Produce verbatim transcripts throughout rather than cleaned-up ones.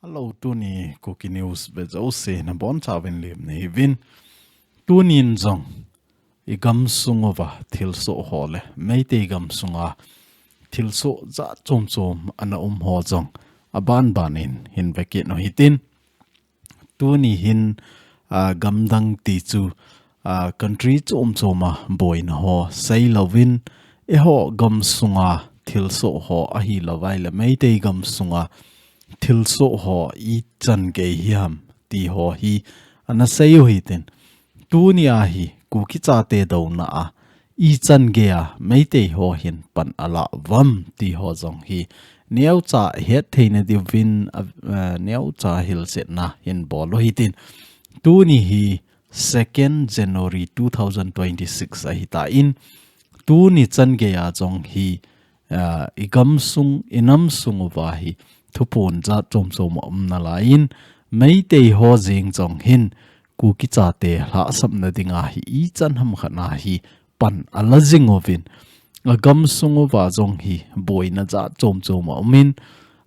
Hello, tuni Kuki News vejouse nabonchauvin lim neiuvin. Tunin jong i gamsung uva thilsoh ho le Meitei gamsunga thilsoh jat chom chom ana um ho jong aban ban in hin vekit u hitin. Tuni hin, ah, gamdang ti chu, ah, country chom chom a boina ho seilouvin, eiho gamsunga thilsoh ho ahilouvai le Meitei gamsunga thilsoh ho ichan gei hiam ti ho hi ana sei u hitin. Tuni a hi Kuki chate douna a ichan gei a Meitei ho hin pan ala uvam ti ho jong hi neocha het theina diuvin, a, a, neocha hilchetna hin bol u hitin. Tuni hi second January two thousand twenty-six ahitan, tuni chan gei a jong hi, ah, i gamsung, i namsung uva hi thuphon jat chom chom aum nalaiyin, Meitei ho jeng jong hin Kuki chate lhahsamna dinga hi ichan hamkhat a hi pan ala jing uvin, a gamsung uva jong hi boina jat chom chom aumin,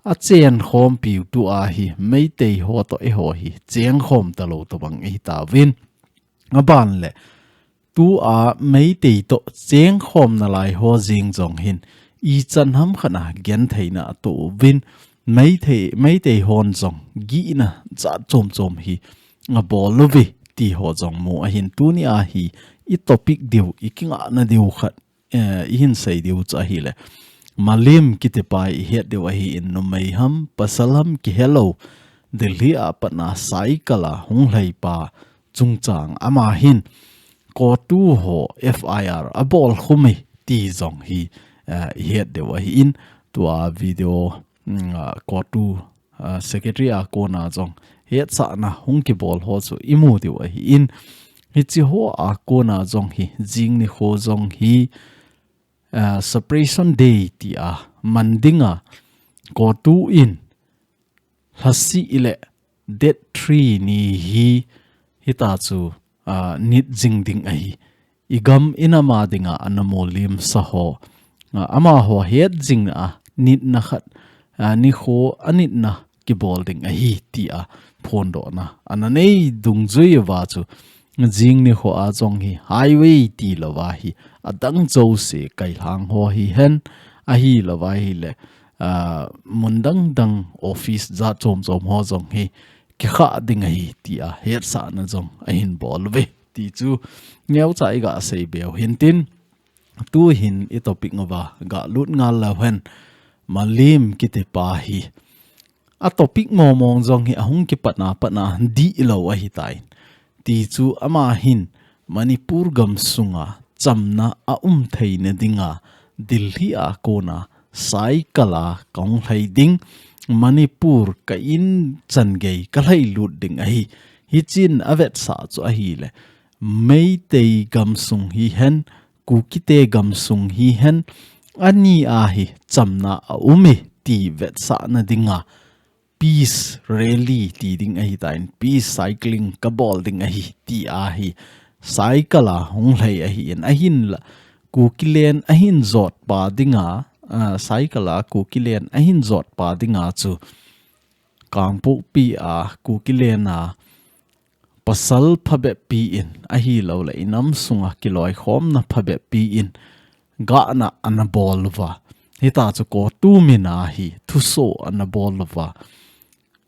achenkhompiu tua hi Meitei ho toh eiho hi chengkhom talou tobang ihitauvin. Aban le, tua Meitei toh chengkhom nalai ho jeng jong hin ichan hamkhat a gentheina atoh uvin, Meitei, Meitei hon jong gihna jat chom chom hi abol uve ti ho jong mu ahin. Tuni a hi i topic diu, i kingahna diu khat, eh, ihin sei diu chu ahile, Malim kitipa ihet diu ahin, numei ham, pasal ham kihelou, Delhi a patna cycle a hung lhaipa chungchang, ama hin COTU ho F I R abol khum e ti jong hi, eh, ihet diu ahin, tua video, mm, ah, COTU, ah, secretary a kona jong hetsahna hung kibol ho chu imu diu ahin, hichi ho a kona jong hi jing nikho jong hi, ah, Separation Day tia man dinga COTU in lhasi ile date three ni hi hita chu, ah, nit jing ding ahi. I gam i nam a dinga ana molimsa ho, ah, amaho het jing a nitna khat, ah, nikho a nitna kibol ding ahi tia phondohna ana nei dungjui uva chu jing nikho a jong hi highway tilouva hi adang jouse kailhang ho hihen ahilouva hile, ah, mun dang dang office jat chom chom ho jong hi kikhah ding ahi tia hetsahna jong ahin bol uve ti chu neocha iga sei beu hintin, tuhin i topic uva ga lut ngal leu hen, Malim kitipa hi a topic mong mong jong hi ahung kipatna patna dihlou ahitai. Ti chu ama hin Manipur gamsunga chamna aum theina dinga Delhi a kona cycle a kahung lhai ding, Manipur ka in chan gei kalhai lut ding ahi. Hichun avetsah chu ahile, Meitei gamsung hihen, Kukite gamsung hihen, ani a hi chamna aum e ti vetsahna dinga peace rally ti ding ahitan, peace cycling kabol ding ahi tia hi cycle a hung lhai ahin, ahinla Kukiland ahin jotpa dinga, ah, cycle a Kukiland ahin jotpa dinga chu Kangpokpi a Kukiland a pasal phabep pi in, ahilouleh i nam sunga kiloikhomna phabep pi in, gahna ana bol uva. Hita chu COTU min a hi thuso ana bol uva.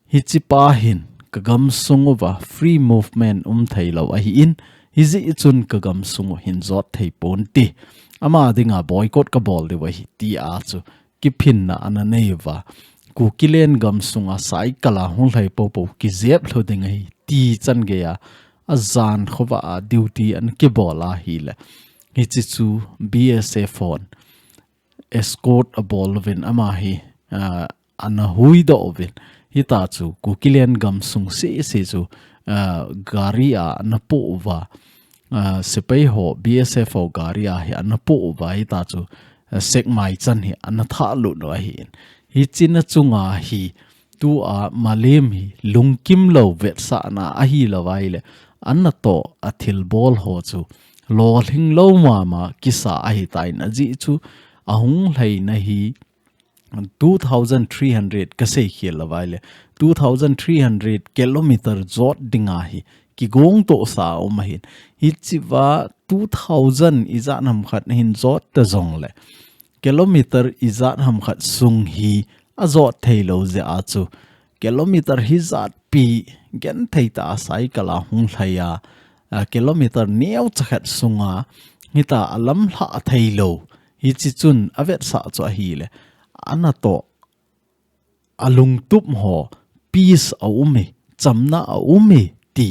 Hichipa hin ka gamsung uva free movement um theilou ahin, hijeh chun ka gamsung u hin jot thei ponte. Ama dinga boycott kabol diu ahi tia chu kiphinna ana nei uva. Kukiland gamsunga cycle a hung lhai popo kijep lhu ding ahi ti chan geiya, ajan khovah a duty ana kibol ahile, hiche chu B S F hon escort abol uvin ama hi, ah, ana huidoh uvin. Hita chu Kukiland gamsung sese chu, ah, gari a ana po uva. Ah, sepai ho, B S F ho gari a hi ana po uva, hita chu, ah, Sekmai chan hi ana thahlut u ahin. Hiche na chunga hi tua Malim hi lungkim lou vetsahna ahilou ahile, anatoh a thilbol ho chu lolhing lou mama kisa ahitan, ajeh chu ahung lhaina hi two thousand three hundred kasei khel lou vai le, two thousand three hundred kilometer jot dinga hi kigong toh sa um ahin. Hichiva two thousand ijat ham khat hin jot ta jong le, kilometer ijat ham khat sung hi ajot thei lou jeh a chu, kilometer hijat pi genthei tah a cycle a hung lhai a, a, kilometer neocha khat sunga hita alam lha thei lou. Hichi chun avetsah chu ahile, ana toh alungtup ho, peace a um e, chamna a um e, ti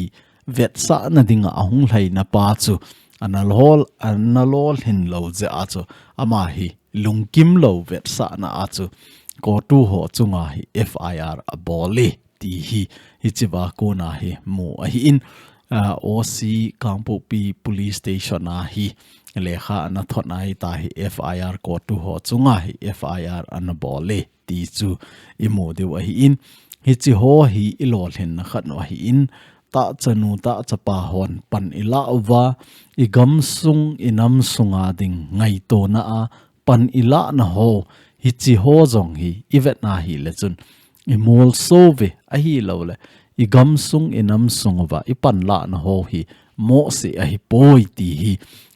vetsahna dinga ahung lhaina pa chu, ana lol, ana lolhin lou jeh a chu, ama hi lungkim lou vetsahna a chu, COTU ho chunga hi F I R abol e, ti hi, hichiva kona hi mu ahin, a, O C Kangpokpi Police Station a hi, lekha ana thot a hita hi F I R COTU ho chunga hi F I R ana bol e, ti chu imu diu ahin, hichi ho hi ilolhinna khat u ahin, tahchanu tahchapa hon pan ilah uva, igamsung inamsunga ding ngaitona a pan ilahna ho, hichi ho jong hi ivetna hile chun, imolso uve ahilou le, igamsung inamsung uva ipan lahna ho hi mohseh ahipoi ti hi,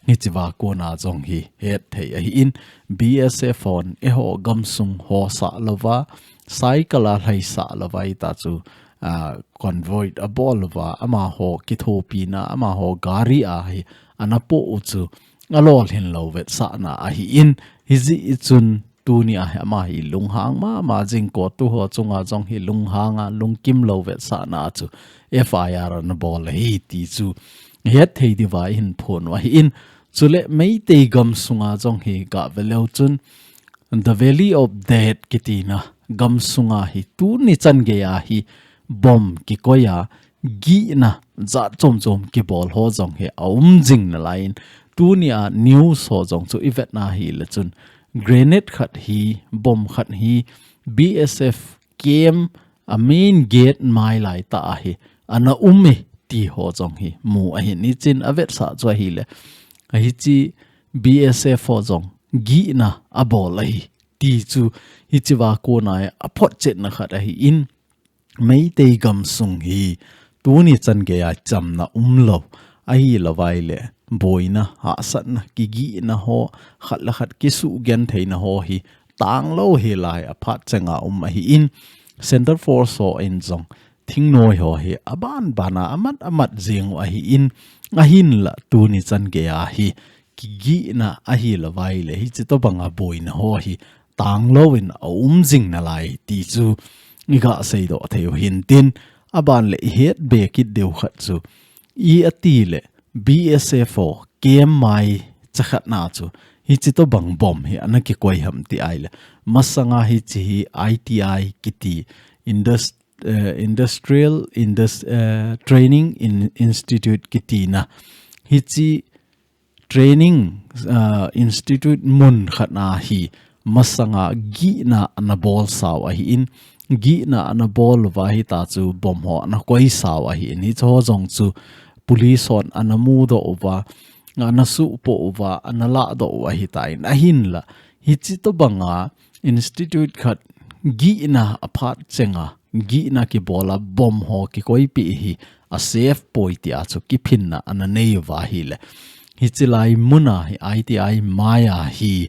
hichiva kona jong hi hetthei ahin, B S F hon eiho gamsung hosah louva, cycle a lhaisah louva ita chu, a, convoy abol uva, amaho kithopina, amaho gari a hi ana po u chu, alolhin lou vetsahna ahin, hijeh chun tunia hi ama hi lunghang mama jing, COTU ho chunga jong hi lunghanga lungkim lou vetsahna chu F I R ana bol ahi ti chu hetthei diuva ihin phon u ahin, chule Meitei gamsunga jong hi gave leu chun The Valley of Death kitina gamsunga hi tuni chan geiya hi bomb kikoi a, gihna jat chom chom kibol ho jong hi aum jing nalaiyin, tunia news ho jong chu ivetna hile chun, grenade khat hi, bomb khat hi, B S F camp a main gate mai laitah a hi ana um e ti ho jong hi mu ahin, hichun avetsah chu ahile, hichi B S F ho jong gihna abol ahi ti chu, hichiva kona aphotchetna khat ahin, Meitei gamsung hi tuni chan geiya chamna umlou ahilou vai le, boina, hahsatna, kigihna ho, khat le khat kisugentheina ho hi tanglou hilai a phat chenga um ahin, Centre Force ho in jong thingnoi ho hi aban bana amat amat jing u ahin, ahinla tuni chan geiya hi kigihna ahilou vai le, hichi tobanga boina ho hi tanglouvin aum jing nalai ti chu iga seidoh thei u hintin, aban le ihet be kit diu khat chu, i ati le B S F ho camp mai chakhatna chu, hichi tobang bomb hi ana kikoi ham ti ahile, masanga hichi hi I T I kiti, indus-, eh, Industrial Indus-, eh, Training In-, Institute kitina, hichi training, ah, institute mun khatna hi masanga gihna ana bolsau ahin, gihna ana bol uva hita chu bomb ho ana koisau ahin, hicho jong chu police hon ana mudoh uva, ana suhpoh uva, ana lahdoh u ahitan, ahinla hichi tobanga institute khat gihna aphat chenga gihna kibola bomb ho kikoipeh hi a safe poi tia chu kiphinna ana nei uva ahile, hichi lai muna hi I T I maiya hi,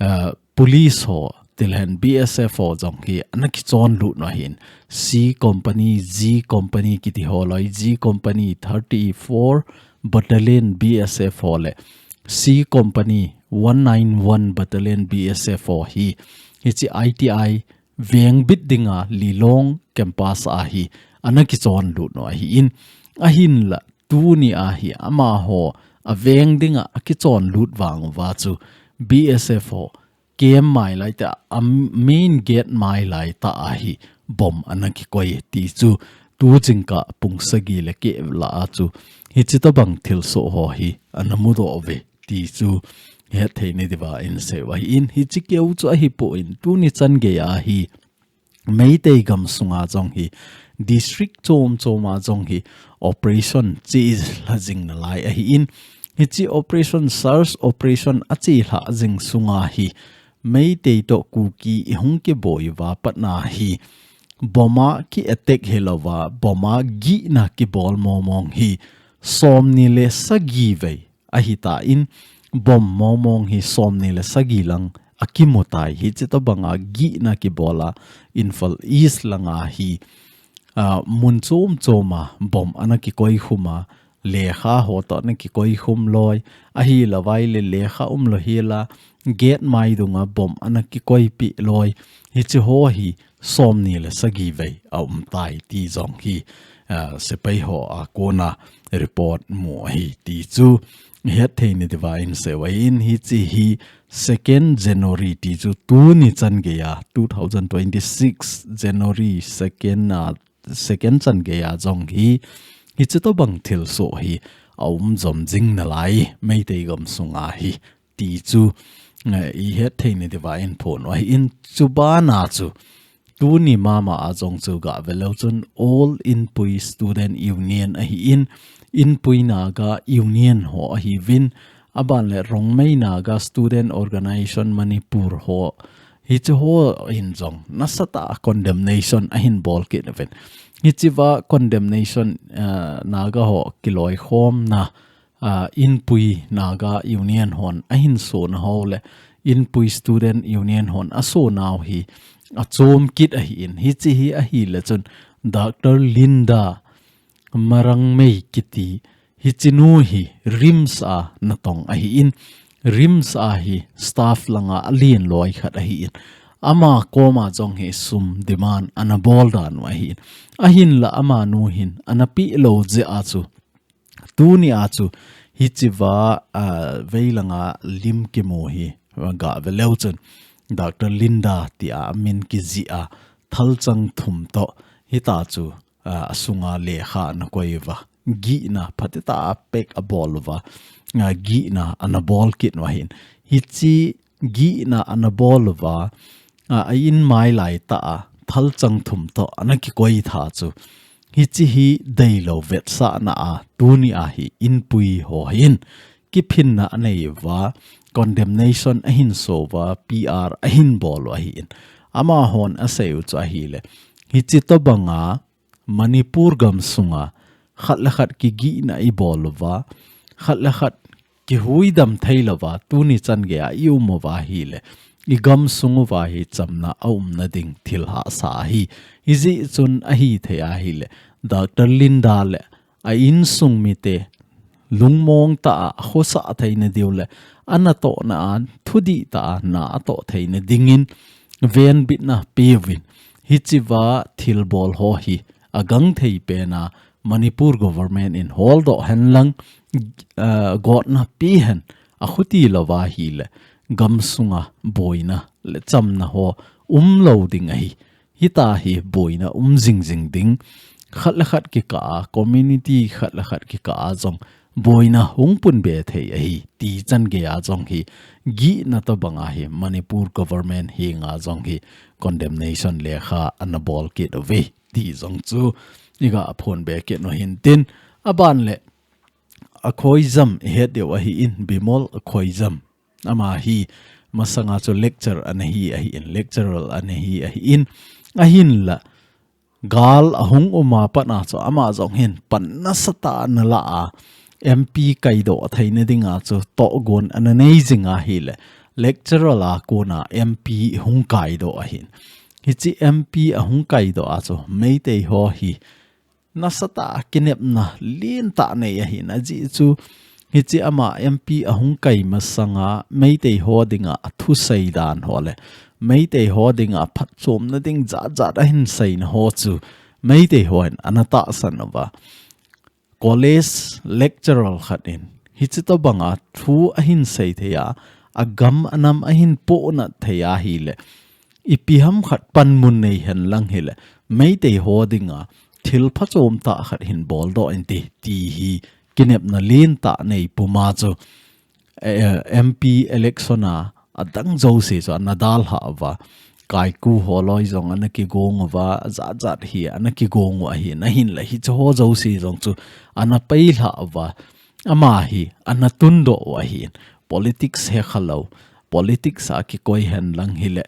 ah, police ho tilhen B S F ho jong hi ana kichonlut u ahin, C company, G company kiti ho loi, G company thirty four battalion B S F ho le C company one nine one battalion B S F ho hi, hichi I T I vengbit dinga Lilong campus a hi ana kichonlut u ahin, ahinla tunia hi amaho aveng dinga akichonlut vang uva chu B S F ho camp mai laitah a main gate mai laitah a hi bomb ana kikoi ti chu tu jingkah pung sagi le keh lah a chu hichi tobang thilsoh ho hi ana mudoh uve ti chu hetthei nei diuva insei u ahin, hichi keu chu ahipon tuni chan geiya hi Meitei gamsunga jong hi district chom choma jong hi operation chelha jing nalai ahin, Hiche operation, search operation achelhah jing sunga hi Meitei toh Kuki ihung kiboi uva patna hi bomb a ki attack hilouva, bomb a gihna kibol mongmong hi somni le sagi vei ahitan, bomb mongmong hi somni le sagi lang akimu tai. Hiche tobanga gihna kibola Imphal East langa hi, ah, mun chom choma bomb ana kikoi khum a, lekha ho toh ana kikoi khum loi, ahilouva ahile lekha umlou hela, gate mai dunga bomb ana kikoipeh loi, hiche ho hi somni le sagi vei aum tai ti jong hi, ah, sepai ho a kona report mu ahi ti chu hetthei nadiuva inseiyu ahin, hiche hi second January ti chu tuni changeiya, two thousand twenty-six January second a, second changeiya jong hi, hiche tobang thilsoh hi aum jom jing nalai Meitei gamsunga hi ti chu, eh, ihetthei nadiuva inphon u ahin, chubana chu tuni mama a jong chu gaveleu chun All Inpui Student Union ahin, Inpui Naga Union ho ahiuvin, aban le Rongmei Naga Student Organization Manipur ho, hiche hon jong nasatah a condemnation ahin bol kit uvin. Hichea condemnation, eh, Naga ho kiloikhomna, ah, Inpui Naga Union hon ahin sona ho le Inpui Student Union hon asonau hi achom kit ahin. Hiche hi ahile chun Doctor Linda Marangmei kiti hichenu hi RIMS a natong ahin, RIMS a hi staff langa alen loi khat ahin. Ama koma jong hi sum demand ana bol dan u ahin. Ahinla amanu hin ana peh lou jeh a chu, tunia chu hichea, ah, veilanga lim kimu hi gaveleu chun Doctor Linda tia amin kijih a, thalchang thum toh hitia chu, ah, asunga lekha ana koi uva, gihna phatecha a pek abol uva, ah, gihna ana bol kit u ahin. Hiche gihna ana bol uva, ah, a in mai laitah a thalchang thum toh ana kikoi tha chu, hiche hi deilou vetsahna a tunia hi Inpui ho hin kiphinna anei uva, condemnation ahin so uva, PR ahin bol u ahin. Amahon asei u chu ahile, hiche tobanga Manipur gamsunga khat le khat kigihna ibol uva, khat le khat kihuhdam theilouva tuni changeiya i um uva ahile, i gamsung uva hi chamna aumna ding thil hahsa ahi. Hijeh chun ahithei ahile, Doctor Linda le a insung mite lungmong tah a khosah theina diu le, anatohna a thudih tah a na atoh theina dingin venbitna peuvin, hichea thilbol ho hi agangthei pena Manipur government in holdoh henlang, eh, gotna pe hen, akhuti louva ahile, gamsunga boina le chamna ho umlou ding ahi. Hitia hi boina um jingjing ding, khat le khat kikah a, community khat le khat kikah a jong boina hung pun be thei ahi, ti changeiya jong hi gihna tobanga hi Manipur government henga jong hi condemnation lekha ana bol kit uve, ti jong chu iga phon be kit u hintin, aban le Akoijam ihet diu ahin, Bimol Akoijam. Ama hi masanga chu lecturer ana hi ahin, lecturer ana hi ahin. Ahinla, gal ahung um a pat a chu ama jong hin pan nasatah a ana la a, MP kaidoh theina dinga chu tohgon ana nei jing ahile, lecturer a kona MP hung kaidoh ahin. Hiche MP ahung kaidoh a chu Meitei ho hi nasatah a kinepna lentah nei ahin, ajeh chu hiche ama MP ahung kai masanga Meitei ho dinga athusei dan ho le Meitei ho dinga phatchomna ding jatjat ahin seina ho chu Meitei hon ana tahsan uva. College lecturer khat in hiche tobanga thu ahin sei thei a, agam anam ahin pohnat thei ahile, ipi ham khat panmun nei henlang hile, Meitei ho dinga thil phachom tah khat hin boldoh inte, ti hi kinepna lentah nei puma chu, eh, MP election a adang jouse chu ana dalha uva. Kaiku ho loi jong ana kigong uva, jatjat hi ana kigong u ahin, ahinla hiche ho jouse jong chu ana peilha uva. ama hi ana tundoh u ahin, politics hekhalou, politics a kikoi henlang hile,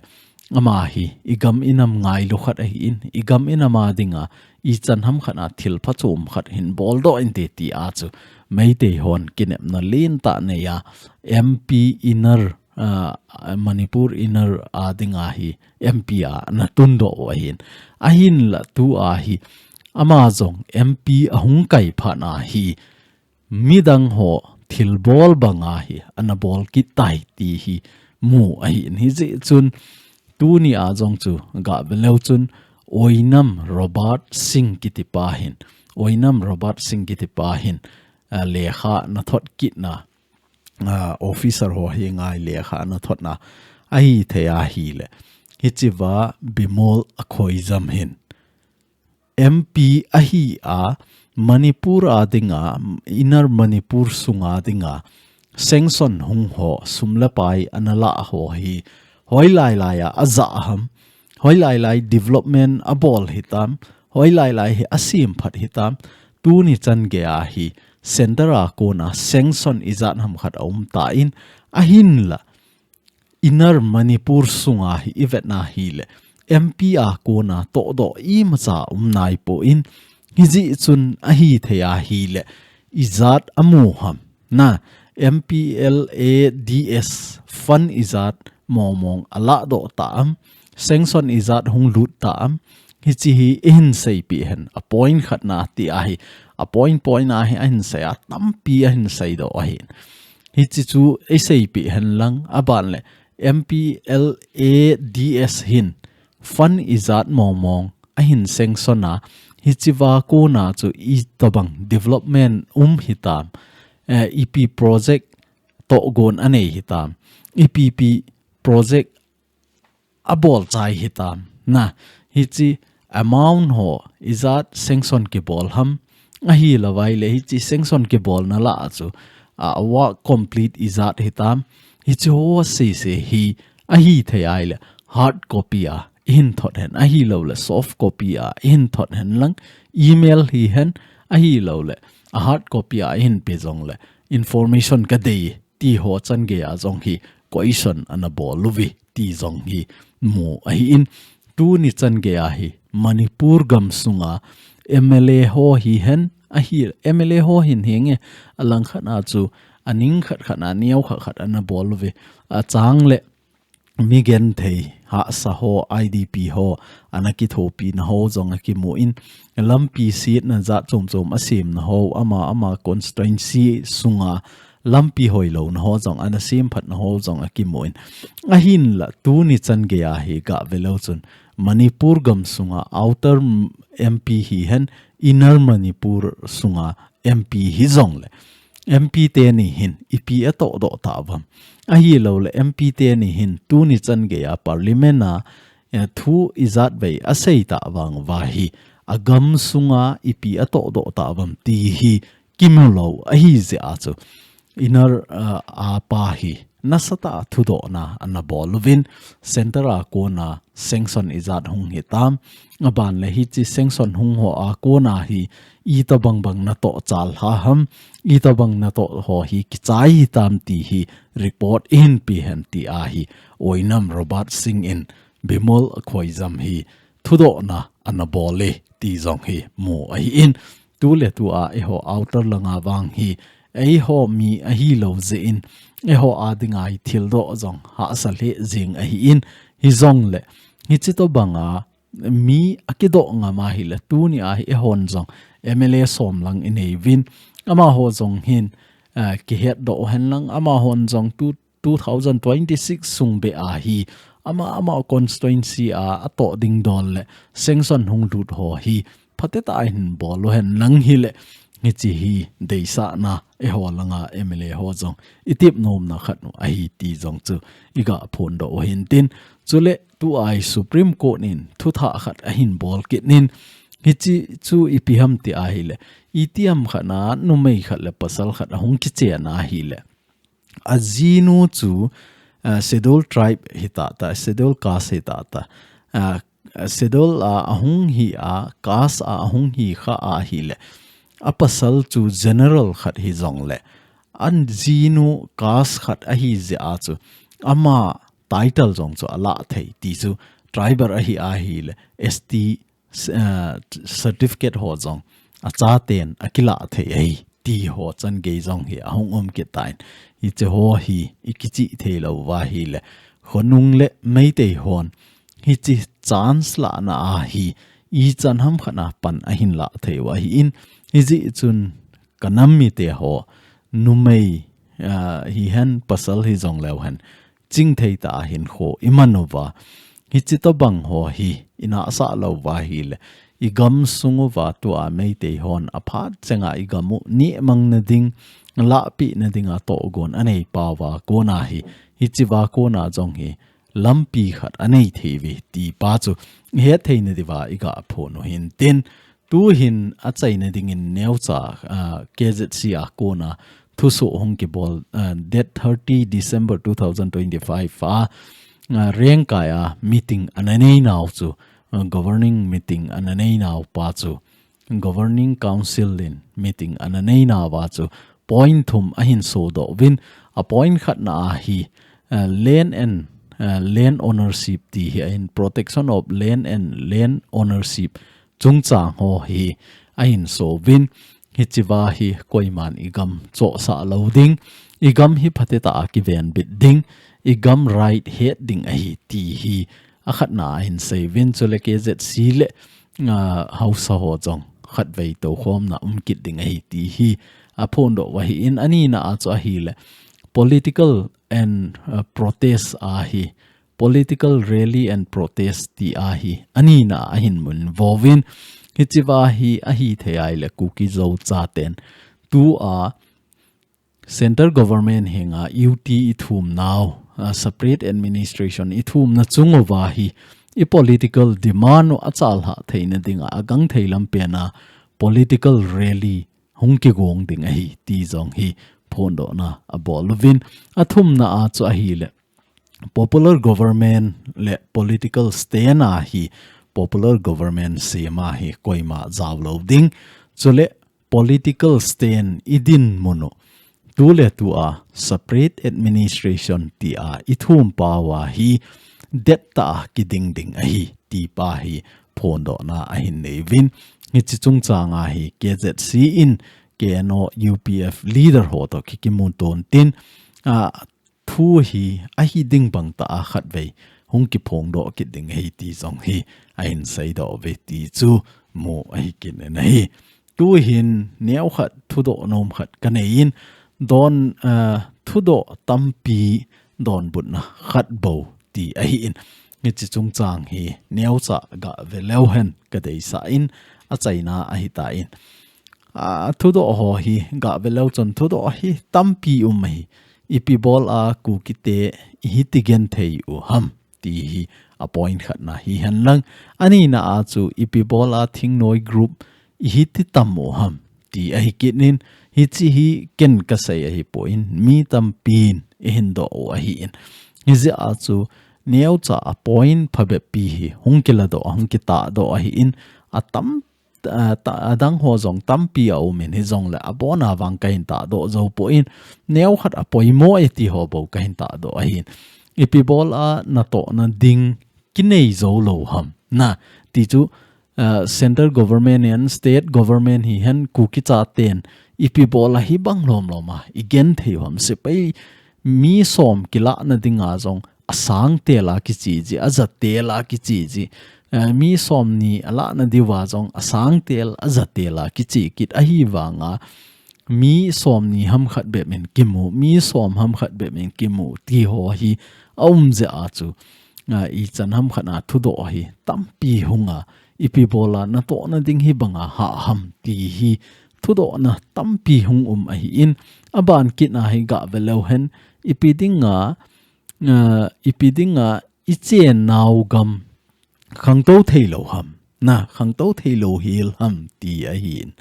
ama hi i gam i nam ngailu khat ahin, i gam i nam a dinga ichan ham khat a thil phachom khat hin boldoh inte ti a chu Meitei hon kinepna lentah nei a, M P Inner, ah, Manipur Inner a dinga hi M P a ana tundoh u ahin. Ahinla tua hi ama jong M P ahung kai phat a hi midang ho thilbol banga hi ana bol kit tai ti hi mu ahin. Hijeh chun tuni a jong chu gah veleu chun Oinam Robert Singh kitipa hin, Oinam Robert Singh kitipa hin, ah, lekha ana thot kitna, ah, officer ho hi ngai lekha ana thotna ahithei ahile, hichea Bimol Akoijam hin M P ahi a, Manipur a dinga, Inner Manipur sunga dinga sanction hung ho, sum le pai ana lah ho hi hoilai lai a ajah ham, hoilai lai development abol hitam, hoilai lai hi asem phat hitam, tuni chan gei a hi center a kona sanction ijat ham khat aum tan, ahinla Inner Manipur sunga hi ivetna hile, M P a kona tohdoh imacha um naipon, hijeh chun ahithei ahile, ijat amu ham, na, M P L A D S fund ijat mong mong alahdoh tam, sanction ijat hung lut tam, hiche hi ihin seipeh hen, a point khatna ti ahi, a point point a hi ahin sei a, tampi ahin seidoh ahin. Hiche chu iseipeh henlang, aban le M P L A D S hin fund ijat mong mong ahin sanction a, hichea kona chu itobang development um hitam, eh, ipi project tohgon anei hitam, ipi pi project abol chai hitam, na, hiche amount ho ijat sanction kibol ham, ahilouleh hiche sanction kibolna lah a chu, a, work complete ijat hitam, hiche ho sese hi ahithei ahile hard copy a ihin thot hen, ahilouleh soft copy a ihin thot henlang, email hihen, ahilouleh a hard copy a ihin pe jongle information kadei ti ho chan gei a jong hi question ana bol uve ti jong hi mu ahin, tuni chan gei a hi Manipur gam sunga M L A ho hihen, ahi M L A ho hin henge, alangkhat a chu aning khat khat a neo khat khat ana bol uve, achang le mi genthei hahsa ho, I D P ho, ana kithopina ho jong akimun, lampi setna jat chom chom asemna ho, ama ama constituency sunga lampi hoilouna ho jong, ana semphatna ho jong akimun. Ahinla tuni chan gei a hi gah veleu chun Manipur gam sunga outer M P hihen, Inner Manipur sunga M P hijongle M P teni hin ipi atohdoh tauvem, ahilouleh M P teni hin tuni chan gei a parliament a, eh, thu ijat vei asei tah vang uva hi, agam sunga ipi atohdoh tauvem ti hi kimu lou ahijeh a chu Inner, ah, a pa hi nasatah a thudohna ana bol uvin, center a kona sanction ijat hung hitam, aban le hiche sanction hung ho a kona hi itobang bang natoh chal lha ham, itobang natoh ho hi kichai hitam ti hi report ihin pe hen ti ahi, Oinam Robert Singh in Bimol Akoijam hi thudohna ana bol e ti jong hi mu ahin, tuletua eiho outer langa vang hi eiho mi ahilou jeh in, eiho a dinga hi thildoh jong hahsa lheh jing ahin, hijongle hiche tobanga mi akidoh ngam ahile, tuni a hi eihon jong M L A som lang inei uvin, amaho jong hin, eh, kihetdoh u henlang, amahon jong tu two thousand twenty-six sung beh a hi ama ama constituency a atoh ding dol le sanction hung lut ho hi phatecha hin bol u hen lang hile, hiche hi deisahna eiho langa M L A ho jong itep nomna khat u ahi ti jong chu igah phondoh u hintin, chule tua hi Supreme Court in thuthah khat ahin bol kit in, hiche chu ipi ham ti ahile, itiham khat a numei khat le pasal khat ahung kichen ahile, ajinu chu, ah, schedule tribe hitah tah, schedule caste hitah tah, ah, schedule a ahung hi a, caste a ahung hi kha ahile, a pasal chu general khat hijongle, a jinu caste khat ahi jeh a chu, ama title jong chu alah thei ti chu, tribal ahi ahile, S T, uh, certificate ho jong achaten akilah thei ahi ti ho changei jong hi ahung um kit tan. Hiche ho hi ikichih thei lou uva ahile, khonung le Meitei hon hiche chance lahna a hi ichan ham khat a pan ahin lah thei u ahin, hijeh chun ka nam mite ho, numei, ah, hihen pasal hijongleu hen, chingthei tah a hinkho iman uva, hiche tobang ho hi inahsah lou uva ahile, igam sung uva tua Meitei hon aphat chenga igam u nehmang nading, lahpeh nading a tohgon anei pauva kona hi, hichea kona jong hi lampi khat anei thei uve ti pa chu ihet theina diuva iga phon u hintin, tuhin achaina dingin neocha, ah, K Z C a kona thusoh hung kibol, ah, date thirty December two thousand twenty-five a, ah, Rengkai a meeting ana neinau chu, ah, governing meeting ana neinau pa chu, Governing Council in meeting ana neinauva chu point thum ahin sodoh uvin, a point khatna a hi, ah, land and, ah, land ownership ti hi ahin, protection of land and land ownership chungchang ho hi ahin so uvin, hichea hi koiman igam chohsah lou ding, igam hi phatecha a kivenbit ding, igam right het ding ahi ti hi akhatna a ahin sei uvin, chule K Z C le, ah, haosa ho jong khatvei toukhomna um kit ding ahi ti hi aphondoh u ahin, anina a chu ahile political and, ah, protest a hi political rally and protest ti a hi anina a ahin mun vo uvin, hichea hi ahithei ahile Kuki Zo chaten tua Central Government henga U T ithum nau, ah, separate administration ithumna chung uva hi i political demand u achalhah theina dinga agangthei lampen a political rally hung kigong ding ahi ti jong hi phondohna abol uvin, athumna a chu ahile popular government le political stand a hi popular government sem a hi koima jao lou ding, chule political stand idinmun u tuletua separate administration tia ithum pauva hi dettah a kiding ding ahi ti pa hi phondohna ahin nei uvin, hiche chungchang a hi K Z C in K N O U P F leader ho toh kikimu tontin, ah, thu hi ahi ding bang tah a khatvei hung kiphongdoh kit ding ahi ti jong hi ahin seidoh uve ti chu mu ahi kit in ahi. Tuhin neokhat thudoh nom khat kanei in don, ah, thudoh tampi donbutna khat bou ti ahin. Hiche chungchang hi neocha gah ve leu hen kadeisah in achaina ahitan. Ah, thudoh ho hi gah ve leu chun thudoh hi tampi um ahi. Ipi bol a Kukite ihiti genthei u ham ti hi a point khatna hihen lang. Anina a chu ipi bol a Thingnoi group ihiti tam u ham ti ahi kit in, hiche hi ken kasei ahipon mi tampin eihin doh u ahin. Hijeh a chu neocha a point phabep pi hi hung kiladoh, hung kitahdoh ahin, atam, a, ta, adang ho jong tampi aum in hijongle abona vang kahin tahdoh jou pon, neokhat apoimo e ti ho bou kahin tahdoh ahin. Ipi bol a natohna ding kinei jou lou ham. Na, ti chu, ah, central government and state government hihen Kuki chaten ipi bol a hibang lomlom a igenthei u ham, sepai mi som kilahna dinga jong asang tel a kiche ji, aja tel a kiche ji, eh, mi somni alahna diuva jong asang tel, aja tel a kiche kit ahivanga, mi somni ham khat bep in kimu, mi som ham khat bep in kimu ti ho hi aum jeh a chu, ah, ichan ham khat a thudoh hi tampi hung a, ipi bol a natohna ding hibanga hah ham ti hi thudohna tampi hung um ahin, aban kit a hi gah ve leu hen, ipi dinga, ah, ipi dinga ichennau gam khangtou thei lou ham. Na, khangtou thei lou hel ham ti ahin.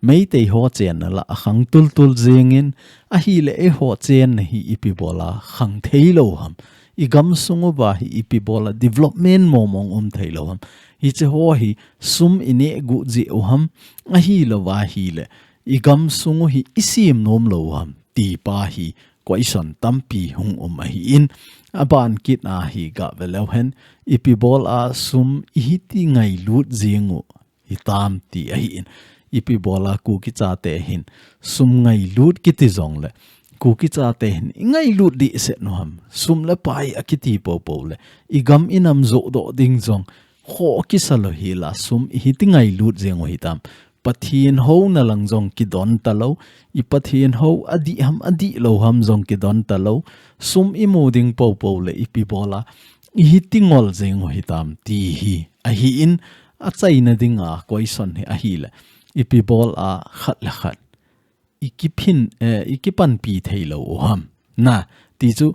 Meitei ho chenna lah a khang tultul jingin, ahile eiho chenna hi ipi bol a khang thei lou ham. I gamsung uva hi ipi bola development momong um thei lou ham. Hiche ho hi sum i neh gu jeh u ham. Ahilou va ahile i gamsung u hi i sem nom lou ham. Ti pa hi question tampi hung um ahi in. Aban kit a hi ga ve leu hen. Ipi bola sum i hiti ngailut jing u hitam ti ahi in. Ipi bola Kuki chate hin sum ngailut kiti jongle Kuki chate hin i ngailut dih set nu ham. Sum le pai a kiti popo le i gam i nam joh doh ding jong kho kisa lou hi la sum i hiti ngailut jing u hitam. Pathen houna lang jong kidon ta lou. I Pathen hou adih ham adih lou ham jong kidon ta lou. Sum i mu ding popo le ipi bola i hiti ngol jing u hitam ti hi ahi in. Achaina dinga question hi ahile ipi bola khat le khat i kiphin, eh, i kipanpi thei lou u ham. Na, ti chu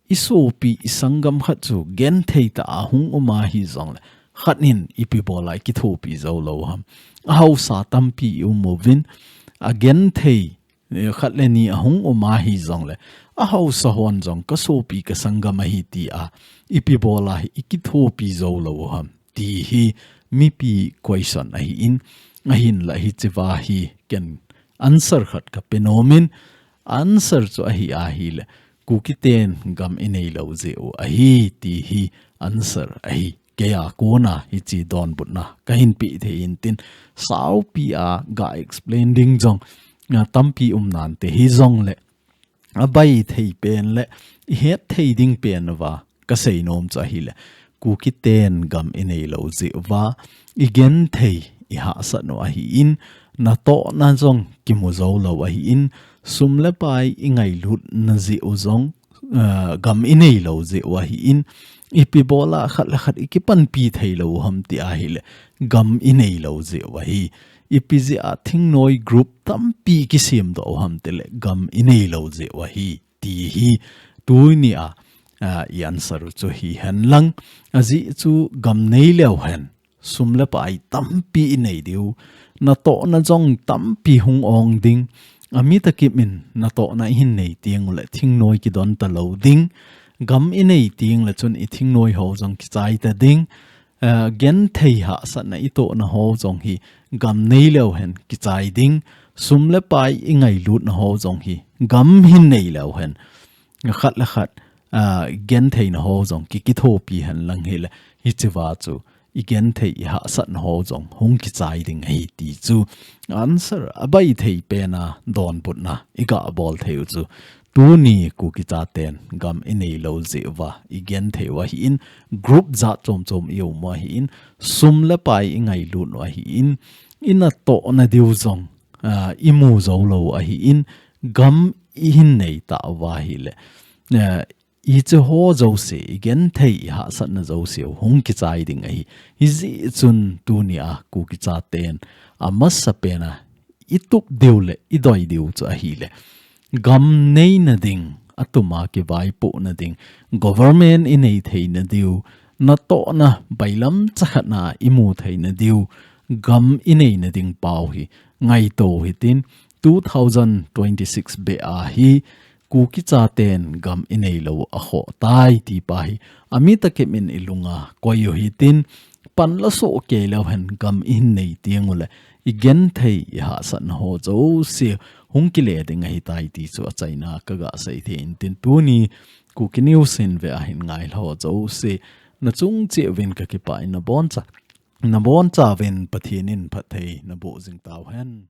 i sopi i sanggam khat chu genthei ta a hung um ahi jongle khat in ipi bola i kithopi jou lou u ham. Ahaosa tampi i um uvin a genthei, eh, khat le ni a hung um ahi jongle ahaosa hon jong ka sopi ka sanggam ahi ti a ipi bola hi i kithopi jou lou u ham. Ti hi mipi question ahi in, ahin la hiche va hi ken answer khat ka pe nom in, answer chu ahi ahile, Kuki ten gam i nei lou jeh u ahi, ti hi answer ahi. Kei a kona hiche donbutna ka hin pe thei in tin, saupi a ga explain ding jong, a, tampi um nante hi jongle, a bai thei pen le i het thei ding pen uva ka sei nom chu ahile, Kuki ten gam i nei lou jeh uva i genthei i hahsat u ahi in, natohna jong kimu jou lou ahi in, sum le pai i ngailut na jeh u jong, eh, gam i nei lou jeh u ahi in, ipi bola khat le khat i kipanpi thei lou u ham ti ahile, gam i nei lou jeh u ahi. Ipi jeh a thingnoi group tampi kisem doh u ham ti le, gam i nei lou jeh u ahi. Ti hi tuni a, a, i answer u chu hi hen lang. Ajeh chu gam nei leu hen, sum le pai tampi i nei diu. Natohna jong tampi hung ong ding. Ami takip in natohna i hin nei teng u le thingnoi kidon ta lou ding. Gam i nei teng le chun i thingnoi ho jong kichai ta ding. Eh, genthei hahsatna i tohna ho jong hi gam nei leu hen kichai ding. Sum le pai i ngailutna ho jong hi gam hin nei leu hen khat le khat, ah, gentheina ho jong ki, kithopi hen lang hile, hiche va chu i genthei i hahsatna ho jong hung kichai ding ahi ti chu answer a bai thei pen a donbutna i ga bol thei u chu. Tuni Kuki chaten gam i nei lou jeh uva i genthei u ahi in, group jat chom chom i um u ahi in, sum le pai i ngailut u ahi in, i natohna diu jong, ah, i mu jou lou u ahi in, gam i hin nei ta uva ahile, eh, hiche ho jouse, i genthei i hahsatna jouse u hung kichai ding ahi. Hijeh chun tuni a Kuki chaten amasa pen a i tup diu le i doi diu chu ahile, gam neina ding, atum a kivaipohna ding, government i nei theina diu, natohna bailam chakhat na i mu theina diu, gam i neina ding pau hi ngaito hitin, two thousand twenty-six beh a hi Kuki chaten gam i nei lou a khoh tai ti pa hi ami takip in i lunga koi u hitin, pan la soh kei leu hen gam i hin nei teng u le, i genthei i hahsatna ho jouse hung kile ding ahi tai ti chu achaina ka ga sei thei in tin, tuni Kuki News hin ve a hin ngai ho jouse, na chung cheh uvin ka kipah in na boncha, na boncha uvin Pathen in phatthei na boh jing tau hen.